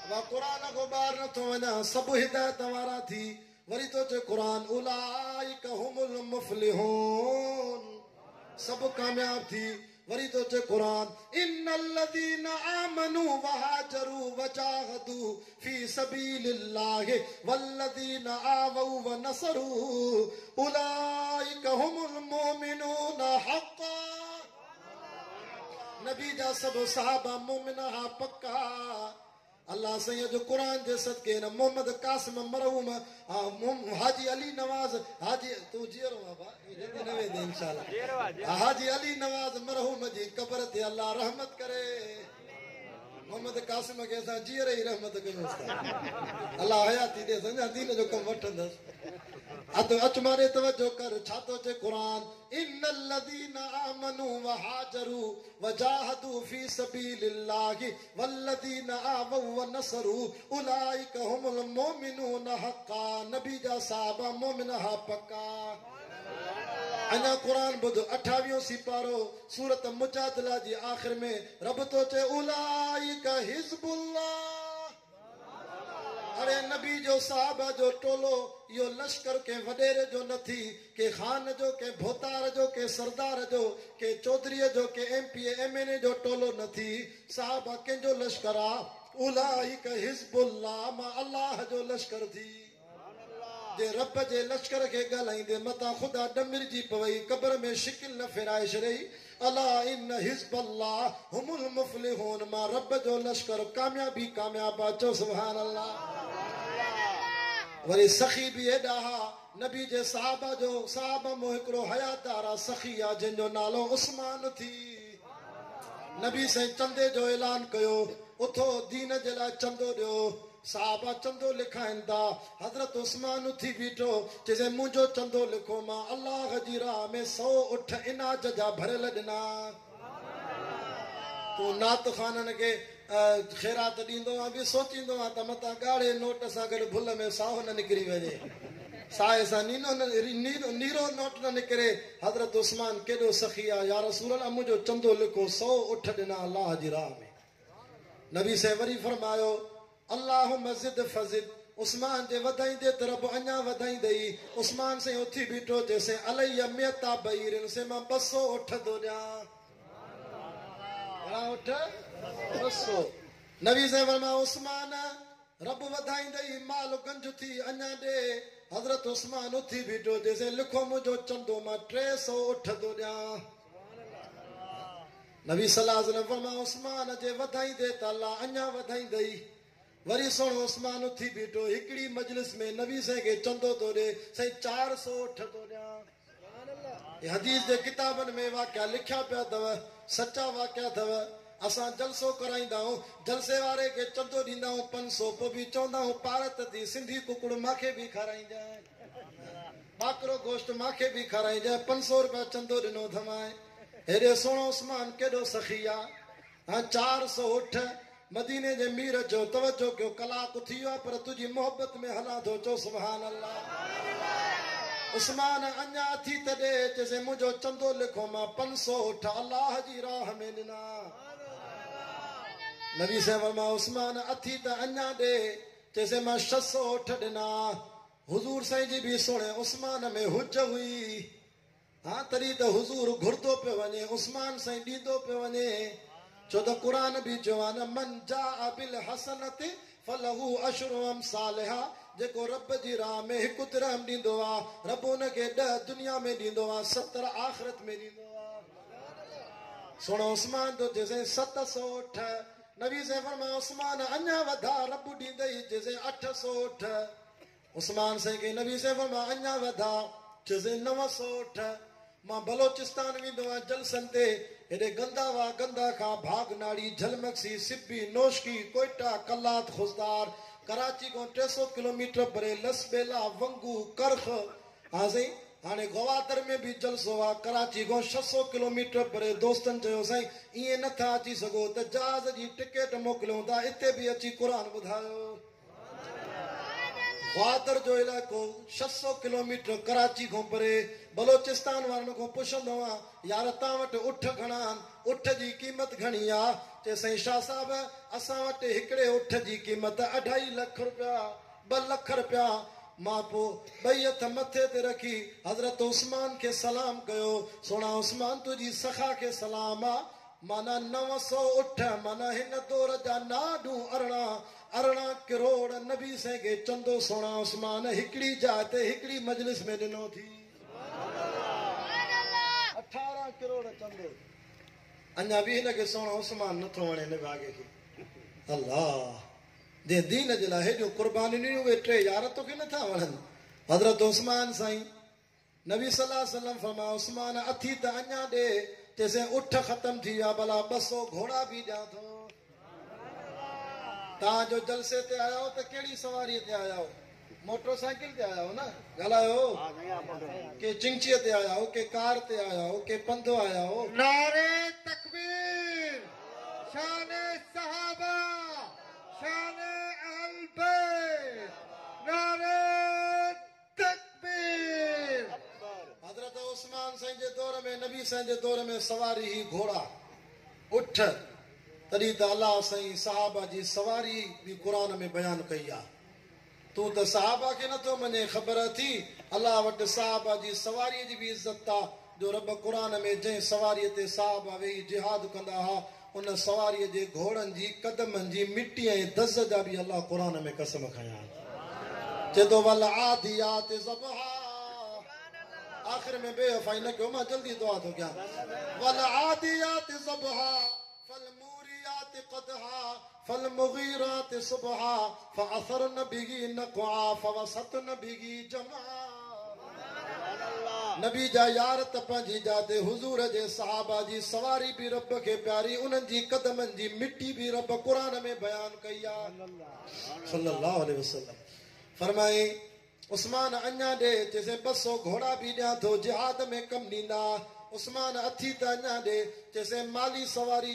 ابا قرآن کان ٻاهر نه ٿو وڃان، سڀ هدايت وارا ٿي. وري ٿو چئي قرآن اولئڪ هم المفلحون. سڀ ڪامياب ٿي. وري ٿو چئي قرآن، ان الذين آمنوا وهاجروا وجاهدوا في سبيل الله والذين آووا ونصروا اولئک هم المؤمنون حقا. نبي جا سڀ صحابه مؤمن ها پڪا. الله سائين اڄ قرآن جي صدقي هن محمد قاسم مرحوم حاجي علي نواز حاجي تون جيئرو آ ڀا جلدي نه ويندين انشاء الله حاجي علي نواز مرحوم جي قبر تي الله رحمت ڪري. محمد قاسم کي اسان جيئري ئي رحمت ڪيون ٿا. الله حياتي ڏيس اڃا دين جو ڪم وٺندس. اٿ اچ مان ڏي توجه ڪر ڇا ٿو چئي قرآن، ان الذين آمنوا وهاجروا وجاهدوا في سبيل الله والذين آووا ونصروا اولئک هم المؤمنون حقا. نبي جا صحابه مؤمن ها پڪا. اڃا قرآن ٻڌ اٺاويهون سيپارو سورت مجادله جي آخر ۾ رب ٿو چئي اولئک حزب الله. اڙي نبي جو صحابه جو ٽولو اهو لشڪر ڪنهن وڏيري جو نه ٿي، ڪنهن خان جو، ڪنهن ڀوتار جو، ڪنهن سردار جو، ڪنهن چوڌريء جو، ڪنهن M P A M N A جو ٽولو نه ٿي. صحابه ڪنهن جو لشڪر آ؟ اولئک حزب الله، مان الله جو لشڪر ٿي. جي رب جي لشڪر کي ڳالهائيندي متان خدا ڏمرجي پوئي، قبر ۾ شڪل نه ڦيرائي ڇڏئي. الا ان حزب الله هم المفلحون، مان رب جو لشڪر ڪاميابي ڪامياب آ. چئو سبحان الله. وري سخي به ايڏا ها، نبي جي صحابه جو صحابه مون هڪڙو حيادار آ، سخي آ، جنهن جو نالو عثمان ٿي. نبي سائين چندي جو اعلان ڪيو، اٿو دين جي لاء چندو ڏيو. صحابه چندو لکائن ٿا. حضرت عثمان اٿي بيٺو، چي سائين منهنجو چندو لکو، مان الله جي راهه ۾ 100 اٺ اناج جا ڀريل ڏنا. تون نعت خوانن کي خيرات ڏيندو آن به سوچيندو آن ته متان ڳاڙهي نوٽ سان گڏ ڀل ۾ سائو نه نڪري وڃي، سائي سان نيرو نوٽ نه نڪري. حضرت عثمان ڪيڏو سخي آ، يا رسول الله منهنجو چندو لکو، 100 اٺ ڏنا الله جي راهه ۾. نبي سائين وري فرمايو، اللهم زد فزد، عثمان جي وڌائيندي ته رب اڃا وڌائيندئي. عثمان سائين اٿي بيٺو، چي سائين علي مئتا بعير، سائين مان 200 اٺ ٿو ڏيان. گهڻا اٺ؟ 200. نبي سائين فرمايو، عثمان رب وڌائيندئي، مال گنج ٿي اڃا ڏي. حضرت عثمان اٿي بيٺو، چي سائين لکو منهنجو چندو، مان 300 اٺ ٿو ڏيان. نبي صلي الله عليه وسلم فرمايو، عثمان جي وڌائيندي ته الله اڃا وڌائيندئي. وري سهڻو عثمان اٿي بيٺو، هڪڙي مجلس ۾ نبي سائين کي چندو ٿو ڏي، سائين 400 اٺ ٿو ڏيان. هي حديث جي ڪتابن ۾ واقعا لکيا پيا اٿو، سچا واقعا اٿو. اسان جلسو ڪرائيندا آهيون، جلسي واري کي چندو ڏيندا آهيون 500، پوء به چوندا آهيون پارت ٿي سنڌي ڪڪڙ مانکي به کارائينجانء، ٻاڪرو گوشت مانکي به کارائينجانء، 500 روپيا چندو ڏنو اٿمانء. هيڏي سهڻو عثمان ڪيڏو سخي آ. ها 400 اٺ. مديني جي مير چيو توجه ڪيو، ڪلاڪ ٿي ويو آ پر تنهنجي محبت ۾ هلان ٿو. چئو سبحان الله. عثمان اڃا اٿي ته ڏي، چي سائين منهنجو چندو لکو، مان 500 اٺ الله جي راهه ۾ ڏنا. نبي سائين فرمايو عثمان اٿي ته اڃا ڏي، چي سائين مان 600 اٺ ڏنا. حضور سائين جي به سهڻي عثمان ۾ حج هئي. ها تڏهن ته حضور گهرندو پيو وڃي، عثمان سائين ڏيندو پيو وڃي، ڇو ته قرآن به چيو آهي نه من جاء بالحسنة فله عشر امثالها، جيڪو رب جي راهه ۾ هڪ درهم ڏيندو آهي، رب ان کي 10 دنيا ۾ ڏيندو آهي، 70 آخرت ۾ ڏيندو آهي. سهڻو عثمان ٿو چئي سائين 700 اٺ، نبي سائين فرمايو عثمان اڃا وڌاء، رب ڏيندئي، چئي سائين 800 اٺ. عثمان سائين کي نبي سائين فرمايو اڃا وڌاء، چئي سائين 900 اٺ. مان بلوچستان ويندو آهيان جلسن تي، هيڏي گندا واهه گندا کان ڀاڳ ناڙي، جهلمڪسي، سبي، نوشڪي، ڪوئيٽا، قلات، خضدار، ڪراچي کان 300 ڪلوميٽر پري لسٻيلا، ونگو، ڪرخ، ها سائين هاڻي گوادر ۾ به جلسو آ، ڪراچي کان 600 ڪلوميٽر پري. دوستن چيو سائين ائين نٿا اچي سگهو ته جهاز جي ٽڪيٽ موڪليون ٿا، اتي به اچي قرآن ٻڌايو. گوادر جو علائقو 600 ڪلوميٽر ڪراچي کان پري. بلوچستان وارن کان پڇندو آهيان يار تان وٽ اٺ گهڻا آهن، اٺ جي قيمت گهڻي آ؟ چي سائين شاهه صاحب اسان وٽ هڪڙي اٺ جي قيمت 2.5 لک روپيا، 2 لک روپيا. مان پوء ٻئي هٿ مٿي تي رکي حضرت عثمان کي سلام ڪيو. سهڻا عثمان تنهنجي سخا کي سلام آ. معنيٰ 900 اٺ معنيٰ هن دور جا ناڏون 18 18 ڪروڙ نبي سائين کي چندو سهڻا عثمان هڪڙي جاء تي هڪڙي مجلس ۾ ڏنو ٿي. 18 ڪروڙ چندو. اڃا به هن کي سهڻو عثمان نٿو وڻي نڀاڳي کي. الله جنهن دين جي لاء هيڏيون قربانيون ڏنيون اهي ٽي يار توکي نٿا وڻن. حضرت عثمان سائين نبي صلي الله عليه وسلم فرمايو عثمان اٿي ته اڃا ڏي، چيسين اٺ ختم ٿي ويا ڀلا 200 گهوڙا به ڏيان ٿو. توهان جو جلسي تي آيا آهيو ته ڪهڙي سواريء تي آيا آهيو؟ موٽر سائيڪل تي آيا آهيو نه؟ ڳالهايو. ڪي چنگچيء تي آيا آهيو، ڪي ڪار تي آيا آهيو، ڪي پنڌ آيا آهيو. نعري تڪبير، شان صحابه، شان اهل بيت، نعري تڪبير. حضرت عثمان سائين جي دور ۾ نبي سائين جي دور ۾ سواري هئي گهوڙا، اٺ. تڏهن ته الله سائين صحابه جي سواري به قرآن ۾ بيان ڪئي آ. تون ته صحابه کي نٿو مڃين، خبر اٿي الله وٽ صحابه جي سواريء جي به عزت آ، جو رب قرآن ۾ جنهن سواريء تي صحابه ويهي جهاد ڪندا ها، ان سواريء جي گهوڙن جي قدمن جي مٽي ۽ دز جا به الله قرآن ۾ قسم کنيا آهن. چئي ٿو والعاديات ضبحا. آخر ۾ بي وفائي نه ڪيو، مان جلدي دعا ٿو ڪيان. والعاديات ضبحا فالموريات قدحا فالمغيرات صبحا فاثرن به نقعا فوسطن به جمعا. نبي جا يار ته پنهنجي جاء تي حضور جي صحابه جي سواري به رب کي پياري، انهن جي قدمن جي مٽي به رب قرآن ۾ بيان ڪئي آ. صلي الله عليه وسلم فرمائي عثمان اڃا ڏي، چيسين 200 گهوڙا به ڏيان ٿو، جهاد ۾ ڪم ڏيندا. عثمان اٿي ته اڃا ڏي، چيسين مالي سواري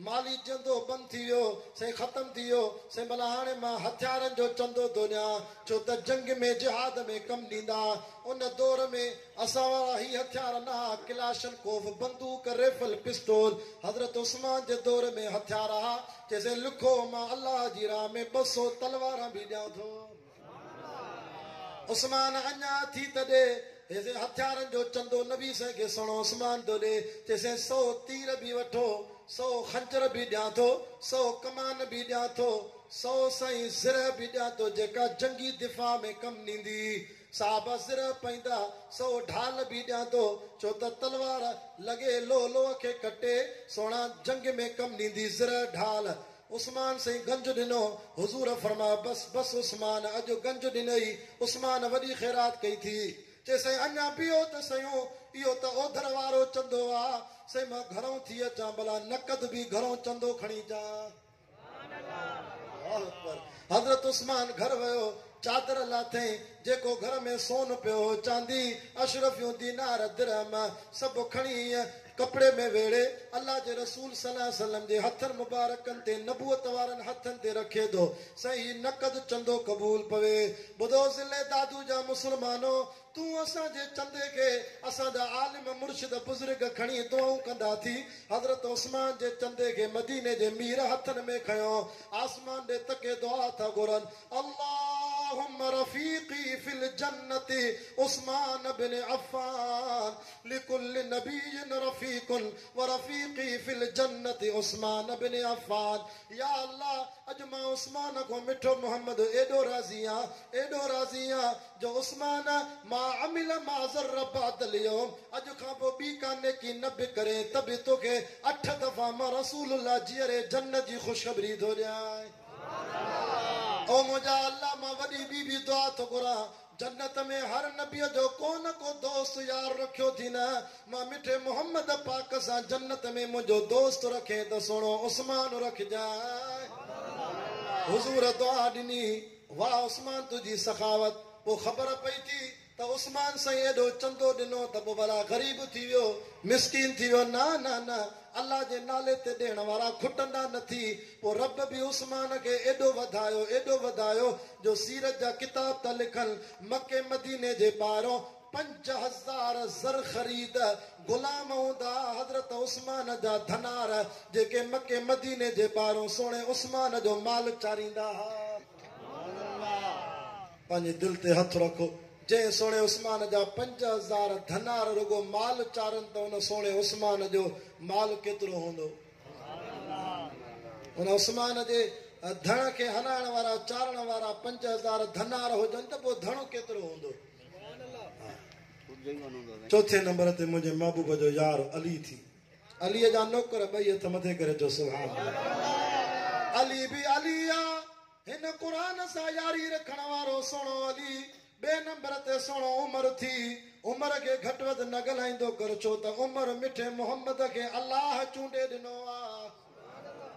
مالي چندو بند ٿي ويو، سائين ختم ٿي ويو، سائين ڀلا هاڻي مان هٿيارن جو چندو ٿو ڏيان، ڇو ته جنگ ۾ جهاد ۾ ڪم ڏيندا. ان دور ۾ اسان وارا هي هٿيار نه ها، ڪلاشن ڪوف، بندوق، ريفل، پستول. حضرت عثمان جي دور ۾ هٿيار ها. چيسين لکو مان الله جي راهه ۾ 200 تلواران به ڏيان ٿو. عثمان اڃا اٿي ته ڏي، چيسين هٿيارن جو چندو نبي سائين کي سهڻو عثمان ٿو ڏي. چيسين 100 تير به وٺو، 100 خنجر به ڏيان ٿو، 100 ڪمان به ڏيان ٿو، 100 سائين زره به ڏيان ٿو، جيڪا جنگي دفاع ۾ ڪم ڏيندي. صحابه زره پائيندا. 100 ڍال به ڏيان ٿو، ڇو ته تلوار لڳي لوهه لوهه کي ڪٽي، سهڻا جنگ ۾ ڪم ڏيندي زره ڍال. عثمان سائين گنج ڏنو. حضور فرمايو بس بس عثمان اڄ گنج ڏنئي. عثمان وڏي خيرات ڪئي ٿي. چي سائين اڃا بيهو ته سهيون، اهو ته اوڌر وارو چندو آ، سائين مان گهرئون ٿي اچان، ڀلا نقد به گهرئون چندو کڻي اچان. الله اڪبر. حضرت عثمان گهر ويو، چادر لاٿئين، جيڪو گهر ۾ سون پيو هو، چاندي، اشرفيون، دينار، درهم، سڀ کڻي ڪپڙي ۾ ويڙهي الله جي رسول صلي الله عليه وسلم جي هٿن مبارڪن تي نبوت وارن هٿن تي رکي ٿو، سائين هي نقد چندو قبول پوي. ٻڌو ضلعي دادو جا مسلمانو، تون اسان جي چندي کي اسان جا عالم مرشد بزرگ کڻي دعائون ڪندا ٿي. حضرت عثمان جي چندي کي مديني جي مير هٿن ۾ کنيو، آسمان ڏي تڪي دعا ٿا گهرن، اللهم رفيقي في الجنة عثمان بن عفان لڪل نبي رفيق ورفيقي في الجنة عثمان بن عفان. يا الله اڄ مان عثمان کان مٺو محمد ايڏو راضي آن، ايڏو راضي آن جو عثمان ما عمل ما ضر بعد اليوم، اڄ کان پوء ٻي ڪا نيڪي نه به ڪرين ته به توکي 8 دفعا مان رسول الله جيئري جنت جي خوشخبري ٿو ڏيان. او منهنجا الله مان وڏي ٻي به دعا ٿو گهران، جنت ۾ هر نبيء جو ڪو نه ڪو دوست يار رکيو ٿي نه، مان مٺي محمد پاڪ سان جنت ۾ منهنجو دوست رکين ته سهڻو عثمان رکجانء. حضور دعا ڏني، واهه عثمان تنهنجي سخاوت. پوء خبر پئي ٿي ته عثمان سائين ايڏو چندو ڏنو ته پوء ڀلا غريب ٿي ويو، مسڪين ٿي ويو. نه نه نه، الله جي نالي تي ڏيڻ وارا کٽندا نه ٿي. پوء رب به عثمان کي ايڏو وڌايو، ايڏو وڌايو جو سيرت جا ڪتاب ٿا لکن، مڪي مديني جي ٻاهرون 5000 زرخريد غلام هوندا حضرت عثمان جا ڌنار، جيڪي مڪي مديني جي ٻاهرون سهڻي عثمان جو مال چاريندا ها. पंहिंजी दिलि ते हथु रखो। जंहिं सोणे उस्मान जा 5000 धनार रुगो माल चारनि त उन सोणे उस्मान जो माल केतिरो हूंदो? उन उस्मान जे धण खे हलाइण वारा चारण वारा 5000 धनार हुजनि त पोइ धणो केतिरो हूंदो? चौथे नंबर ते मुंहिंजे महबूब जो यार अली थी। अलीअ जा नौकर ॿई हथ मथे करे चओ सुभान अल्लाह। अली बि अली आहे, हिन क़ुर सां यारी रखण वारो सुहिणो अली। ॿिए नंबर ते सुहिणो उमर थी। उमर खे घटि वधि न ॻाल्हाईंदो कर, छो त उमर मिठे मोहम्मद खे अलाह चूंडे ॾिनो आहे।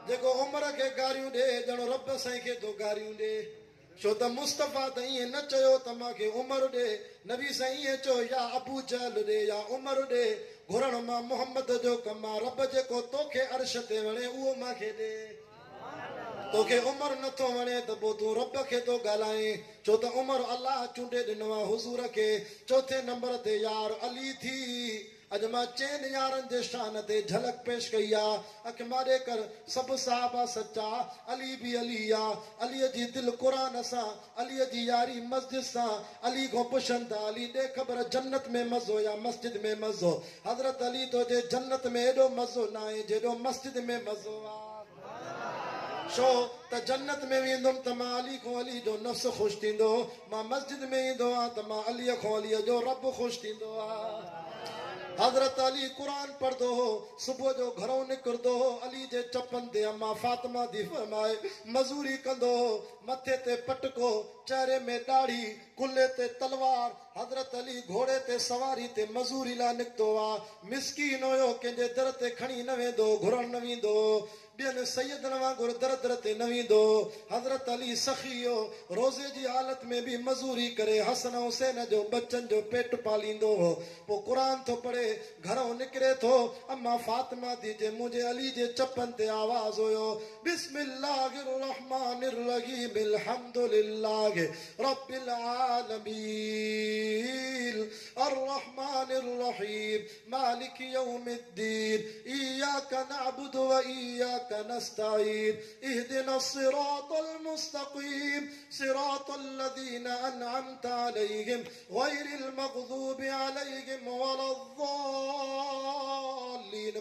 जेको उमर खे गारियूं ॾे ॼण रब साईं खे थो गारियूं ॾे। छो त मुस्तफ़ा त ईअं न चयो त मूंखे उमर ॾे, नबी साईं ईअं चयो या अबू जहल ॾे या उमर ॾे। घुरण मां मोहम्मद जो कमु आहे, रब जेको तोखे अर्श ते वणे उहो मूंखे ॾे। तोखे उमर नथो वणे त पोइ तूं रब खे थो ॻाल्हाए, छो त उमर अलाह चूंडे ॾिनो आहे हुज़ूर खे। चौथे नंबर ते यार अली थी। अॼु मां चइनि यारनि जे शान ते झलक पेश कई आहे। अखि मारे कर, सभु साहबा सच्चा, अली बि अली आहे। अलीअ जी दिलि क़ुर सां, अलीअ जी यारी मस्जिद सां। अली खां पुछनि था, अली ॾे ख़बर जन्नत में मज़ो या मस्जिद में मज़ो? हज़रत अली थो चए जन्नत में एॾो मज़ो न आहे जेॾो मस्जिद में मज़ो आहे। छो त जन्नत में वेंदुमि त मां अली खां अली जो नफ़्स ख़ुशि थींदो, मां मस्जिद में ईंदो आहियाँ त मां अलीअ खां अलीअ जो रब ख़ुशि थींदो आहे। हज़रत अली क़ुर पढ़ंदो हो, सुबुह जो घरों निकिरंदो हो, अली जे चपनि ते अम्मा फातिमा थी फरमाए मज़ूरी कंदो हो, मथे ते पटको, चेहरे में ॾाढ़ी, कुल्हे ते तलवार। हज़रत अली घोड़े ते सवारी ते मज़ूरी लाइ निकितो आहे। मिसकीन हुयो, कंहिंजे दर ते खणी न वेंदो, घुरण न वेंदो, ॿियनि सैयदनि वांगुरु दर दर ते न वेंदो। हज़रत अली सखी हो, रोज़े जी हालत में बि मज़ूरी करे हसन हुसैन जो बच्चनि जो पेट पालींदो हो। पोइ क़ुर थो पढ़े, घरों निकिरे थो, अम्मा फातिमा थी चए मुंहिंजे अली जे चपनि ते आवाज़ हुयो, बिस्मिल्लाहिर रहमानिर रहीम, अल्हम्दुलिल्लाहि रब्बिल आलमीन, अर्रहमानिर रहीम, मालिक यौमिद्दीन, इय्याका नअबुदु व इय्याका नस्तईन, इहदिना सिरातल मुस्तक़ीम, सिरातल लज़ीना अनअमत अलैहिम, गैरिल मग़ज़ूबि अलैहिम वलद्दालीन।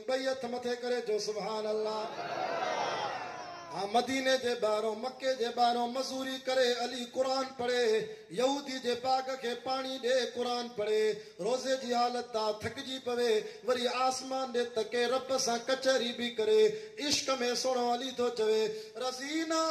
ॿई हथ मथे करे चओ सुभान अल्लाह। हा, मदीने जे ॿाहिरों मक्के जे ॿाहिरों मज़ूरी करे अली क़ुर पढ़े, यहूदी जे बाग़ खे पाणी ॾे क़ुर पढ़े, रोज़े जी हालत आहे थकिजी पवे, वरी आसमान ॾे तके रब सां कचहरी बि करे। इश्क में सुहिणो अली थो चवे, रज़ीना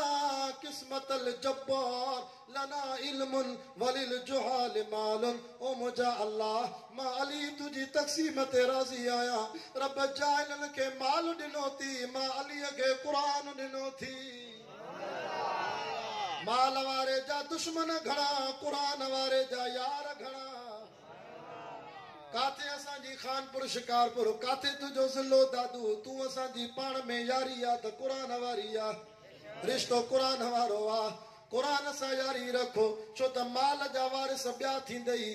किस्मतल जब्बार लना इल्मुन वलिल जुहाल मालुन। ओ मुंहिंजा अल्लाह, मां अली तुंहिंजी तक़सीम ते राज़ी आहियाँ। रब जाहिलनि खे माल ॾिनो थी, मां अलीअ खे क़ुर ॾिनो थी। माल वारे जा दुश्मन घणा, क़ुर वारे जा यार घणा। काथे असांजी खानपुर शिकारपुर, काथे तुंहिंजो ज़िलो दादू, तूं असांजी पाण में यारी आहे त क़ुर वारी आहे, रिश्तो क़ुर वारो आहे। क़ुर सां यारी रखो, छो त माल जा वारिस ॿिया थींदई,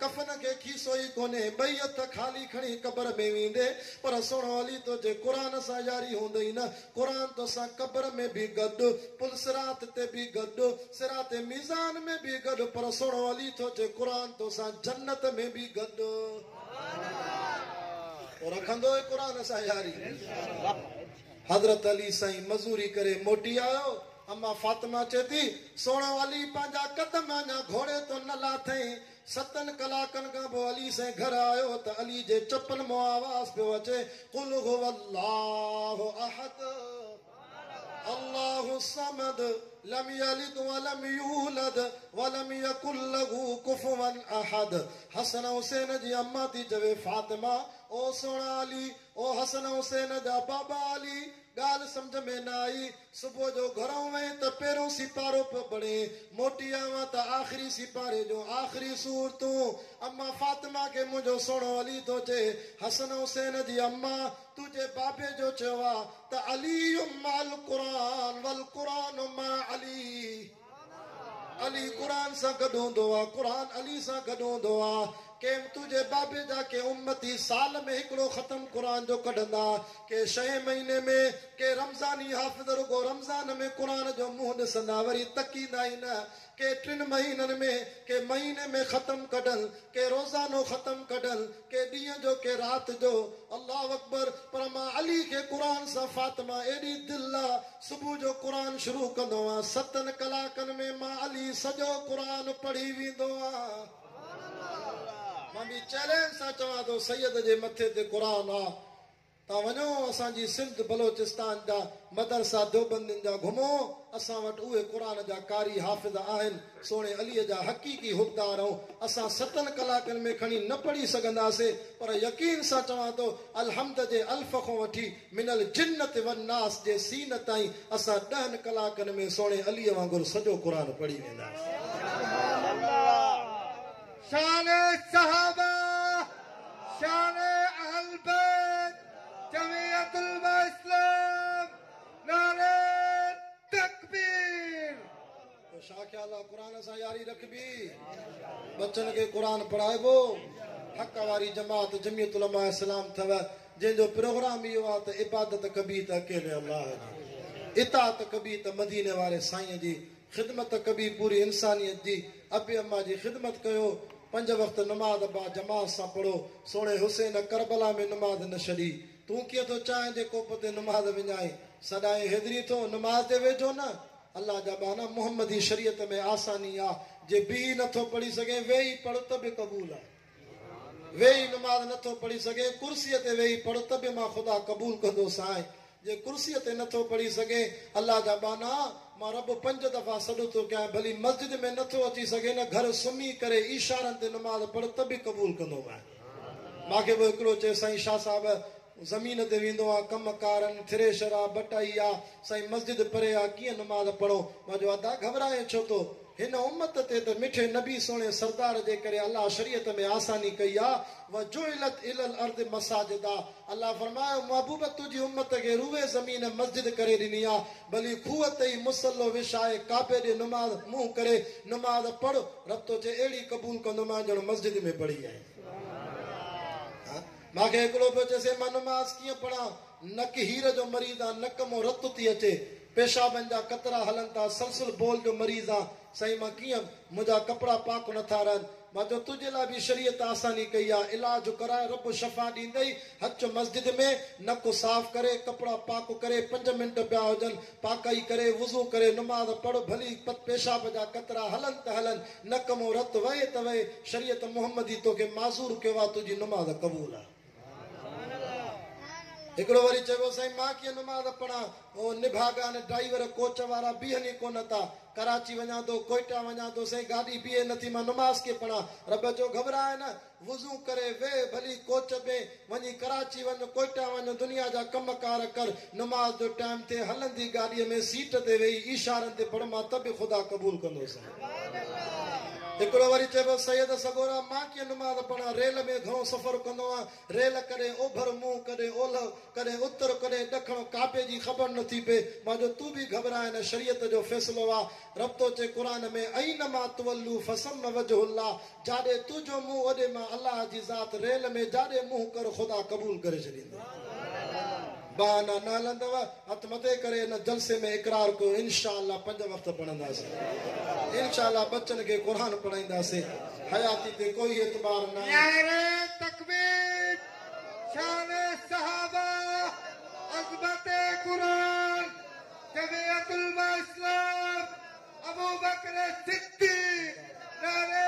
कफन खे खीसो ई कोन्हे, ॿई हथ खाली खणी क़बर में वेंदे। पर सुहिणो अली थो चए क़ुर सां यारी हूंदई न, क़ुर तोसां क़बर में बि गॾु, पुल सिरात ते बि गॾु, सिरात मीज़ान में बि गॾु। पर सुहिणो अली थो चए क़ुर तोसां जन्नत में बि गॾु। रखंदो क़ुर सां यारी। हज़रत अली साईं मज़ूरी करे मोटी आयो। अम्मा फातिमा चए थी, सुहिणो अली पंहिंजा कदम अञा घोड़े तो न लाथई। 7 कलाकनि खां पोइ अली साईं घर आयो त अली जे चपनि मां आवाज़ पियो अचे, कुल हुवल्लाहु अहद, अल्लाहु समद, लम यलिद वलम यूलद वलम यकुल लहू कुफुवन अहद। हसन हुसैन जी अम्मा थी चवे, फातिमा ओ सुहिणा अली, ओ हसन हुसैन जा बाबा अली, ॻाल्हि सम्झ में न आई। सुबुह जो घरों वई त पहिरियों सिपारो पियो पढ़े, मोटी आवां त आख़िरी सिपारे जो आख़िरी सूरतूं। अम्मा फातिमा खे मुंहिंजो सुहिणो अली थो चए, हसन हुसैन जी अम्मा, तुंहिंजे बाबे जो चयो आहे त अली माल क़ुर वल क़ुर मा अली। अली क़ुर सां गॾु हूंदो आहे, क़ुर अली सां गॾु हूंदो आहे। ڪي تنهنجي بابي جا ڪي امتي سال ۾ هڪڙو ختم قرآن جو ڪڍندا، ڪي ڇهين مهيني ۾، ڪي رمضاني حافظ رڳو رمضان ۾ قرآن جو منهن ڏسندا وري تڪيندا ئي نه، ڪي ٽن مهينن ۾، ڪي مهيني ۾ ختم ڪڍن، ڪي روزانو ختم ڪڍن، ڪي ڏينهن جو ڪي رات جو. الله اڪبر پر مان علي کي قرآن سان فاطمه ايڏي دل آ صبح جو قرآن شروع ڪندو آ ستن ڪلاڪن ۾ مان علي سڄو قرآن پڙهي ويندو آ. مان به چئلينج سان چوان ٿو سيد جي مٿي تي قرآن آ. تان وڃو اسان جي سنڌ بلوچستان جا مدرسا ديوبندين جا گهمو اسان وٽ اهي قرآن جا قاري حافظ آهن سهڻي علي جا حقيقي حبدار آهون اسان ستن ڪلاڪن ۾ کڻي نه پڙهي سگهنداسي پر يقين سان چوان ٿو الحمد جي الف کان وٺي من الجنة والناس جي سين تائين اسان ڏهن ڪلاڪن ۾ سهڻي علي وانگر سڄو قرآن پڙهي وينداسين. شان صحابه شان اهل بيت جمعيت علماء اسلام نعره تڪبير. پوء ڇا خيال آ قرآن سان ياري رکبي ٻچن کي قرآن پڙهائبو حق واري جماعت جمعيت علماء اسلام ٿو جنهن جو پروگرام اهو آ ته عبادت ڪبي ته اڪيلي الله جي اطاعت ڪبي ته مديني واري سائين جي خدمت ڪبي پوري انسانيت جي ابي اما جي خدمت ڪيو پنج وقت نماز با جماعت سان پڙهو سهڻي حسين ڪربلا ۾ نماز نه ڇڏي تون ڪيئن ٿو چاهين جي ڪوپ تي نماز وڃائين سڏائين حيدري ٿو نماز تي ويجهو نه الله جا ٻانها محمدي شريعت ۾ آساني آ جي بيهي نٿو پڙهي سگهين ويهي پڙهه ته به قبول آ ويهي نماز نٿو پڙهي سگهين ڪرسيء تي ويهي پڙهه ته به مان خدا قبول ڪندو سانء جي ڪرسيء تي نٿو پڙهي سگهين الله جا ٻانها مان رب پنج دفعا سڏ ٿو ڪيان ڀلي مسجد ۾ نٿو اچي سگهين نه گهر سمهي ڪري اشارن تي نماز پڙهه ته به قبول ڪندو مانء مان کي به هڪڙو چيو سائين شاهه صاحب زمين تي ويندو آ ڪم ڪارن ٿريشر آ بٽائي آ سائين مسجد پري آ ڪيئن نماز پڙهون مان چيو ادا گهٻرائين ڇو ٿو هن امت تي ته مٺي نبي سهڻي سردار جي ڪري الله شريعت ۾ آساني ڪئي آ وجعلت الي الارض مساجدا الله فرمايو محبوب تنهنجي امت کي روئي زمين مسجد ڪري ڏني آ ڀلي کوهه تي ئي مصلو وڇائي ڪعبي ڏي نماز منهن ڪري نماز پڙهه رب ٿو چئي اهڙي قبول ڪندومانء ڄڻ مسجد ۾ پڙهي آئين. مان کي هڪڙو پيو چئي سائين مان نماز ڪيئن پڙهان، نڪ هير جو مريض آن، نڪ مون رت ٿي اچي، پيشابن جا قطرا هلن ٿا، سلسل بول جو مريض آن، سائين مان ڪيئن، منهنجا ڪپڙا پاڪ نٿا رهن. مان چيو تنهنجي لاء به شريعت آساني ڪئي آ، علاج ڪرائي رب شفا ڏيندئي، اچ مسجد ۾، نڪ صاف ڪري، ڪپڙا پاڪ ڪري، پنج منٽ پيا هجن، پاڪائي ڪري، وضو ڪري، نماز پڙهه، ڀلي پيشاب جا قطرا هلن ته هلن، نڪ مون رت وهي ته وهي، شريعت محمدي توکي معذور ڪيو آ، تنهنجي نماز قبول آ. هڪڙو وري چيو سائين مان ڪيئن نماز پڙهان، او نڀاڳا آهن ڊرائيور ڪوچ وارا بيهن ئي ڪونه ٿا، ڪراچي وڃان ٿو، ڪوئيٽا وڃان ٿو، سائين گاڏي بيهي نٿي مان نماز ڪيئن پڙهان، رب چيو گهٻراء نه، وضو ڪري ويهه ڀلي ڪوچ ۾ وڃي ڪراچي وڃ ڪوئيٽا وڃ دنيا جا ڪم ڪار ڪر نماز جو ٽائيم ٿئي هلندي گاڏيء ۾ سيٽ تي ويهي اشارن تي پڙهه مان ته به خدا قبول ڪندوسانء. هڪڙو وري چئبو سيد سڳورا مان ڪيئن نماز پڙهان ريل ۾ گهڻو سفر ڪندو آهيان ريل ڪڏهن اوڀر منهن ڪڏهن اولهه ڪڏهن اتر ڪڏهن ڏکڻ ڪعبي جي خبر نٿي پئي مان چيو تون به گهٻرائين نه شريعت جو فيصلو آ رب ٿو چئي قرآن ۾ اينما تولوا فثم وجه الله جاڏي تنهنجو منهن اوڏي مان الله جي ذات ريل ۾ جاڏي منهن ڪر خدا قبول ڪري ڇڏيندو. بهانا نه هلندؤ هٿ مٿي ڪري ان جلسي ۾ اقرار ڪيو انشاء الله پنج وقت پڙهنداسين انشاء الله ٻچن کي قرآن پڙهائينداسين حياتي تي ڪوئي اعتبار ناهي. نعره تڪبير شان صحابه عظمت قرآن جمعيت علماء اسلام ابوبڪر صديق نعره.